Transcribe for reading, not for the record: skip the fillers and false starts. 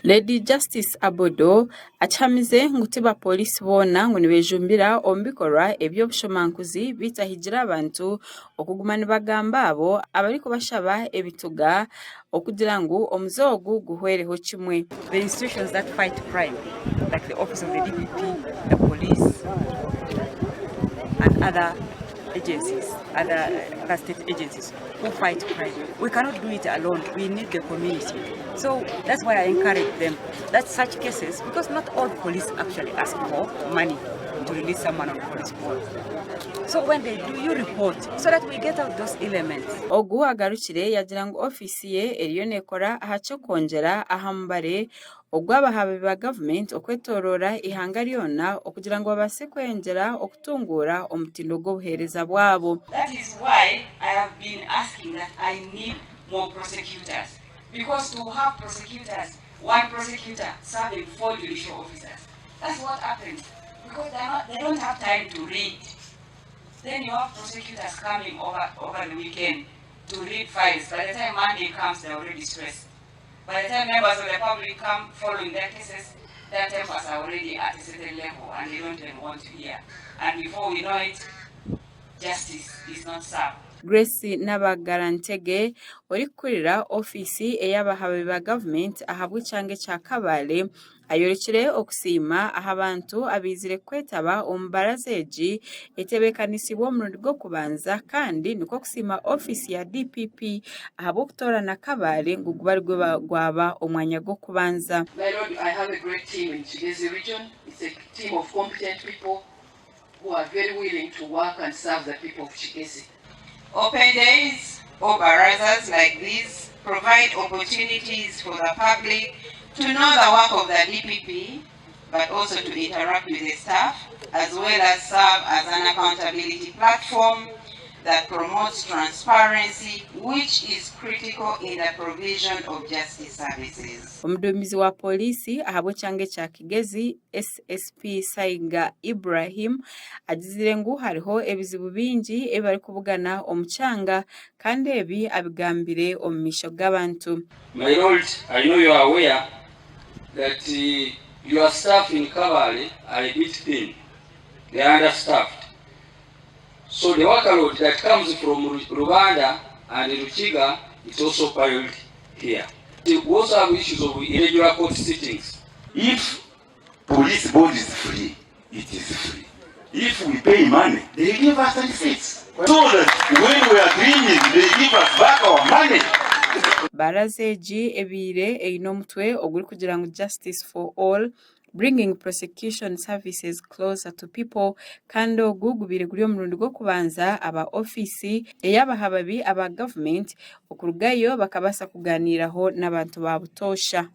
Lady Justice Abodo akihamize ngu ti bapooriisi boona ngu nibejumbira omu bikorwa eby'obushomankuzi beitu ahigire abantu okuguma nibagamba abo abarikubashaba ebituga okugira ngu omuze ogu guhwereho kimwe. The institutions that fight crime like the office of the DPP, the police and other agencies, other, other state agencies who fight crime. We cannot do it alone. We need the community. So that's why I encourage them that such cases, because not all police actually ask for money to release someone on police bond. So when they do, you report so that we get out those elements. Ogu agarukire yagira ngu ofiisi ye eriyo neekora aha ky'okwongyera aha mubare ogw'abahababi ba gavumenti okwetooroora eihanga ryona okugira ngu babaase kweyongyera okutunguura omutindo gw'obuheereza bwabo. That is why I have been asking that I need more prosecutors because to have prosecutors, one prosecutor serving four judicial officers, that's what happens because they, are not, they don't have time to read. Then you have prosecutors coming over, over the weekend to read files. By the time Monday comes, they're already stressed. By the time members of the public come following their cases, their tempers are already at a certain level and they don't even want to hear. And before we know it, justice is not served. Grace Nabagarantege orikukurira ofiisi ey'abahababi ba gavumenti ahabw'ekyanga ekya Kabale ayorekire okusiima aha bantu abaizire kwetaba omu baraza egi etebeekanisiibwe omurundi gw'okubanza kandi nikwo kusiima ofiisi ya DPP ahabw'okutoorana Kabale ngu gube arigwo gwaba omwanya gw'okubanza. My Lord, I have a great team in Kigezi region. It's a team of competent people who are very willing to work and serve the people of Kigezi. Open days or barazas like these provide opportunities for the public to know the work of the DPP, but also to interact with the staff, as well as serve as an accountability platform that promotes transparency, which is critical in the provision of justice services. Omuduumizi wa pooriisi ahabw'ekyanga ekya Kigezi, SSP Saiga Ibrahim agizire ngu hariho ebizibu bingi ebi barikubugana omu kyanga kandi ebi abigambire omu maisho g'abantu. My Lord, I know you are aware that your staff in Kabale are a bit thin. They are understaffed. So the workload that comes from Rubanda and Rukiga is also piled here. We also have issues of irregular court sittings. If police bond is free, it is free. If we pay money, they give us receipts. So that when we are cleaning, they give us back our money. Baraza egi ebaire eine omutwe ogurikugira ngu Justice for All Bringing Prosecution Services Closer to People kandi ogu gubaire guri omurundi gw'okubanza aba ofiisi ey'abahababi aba gavumenti okurugayo bakabaasa kugaaniiraho n'abantu ba butoosha.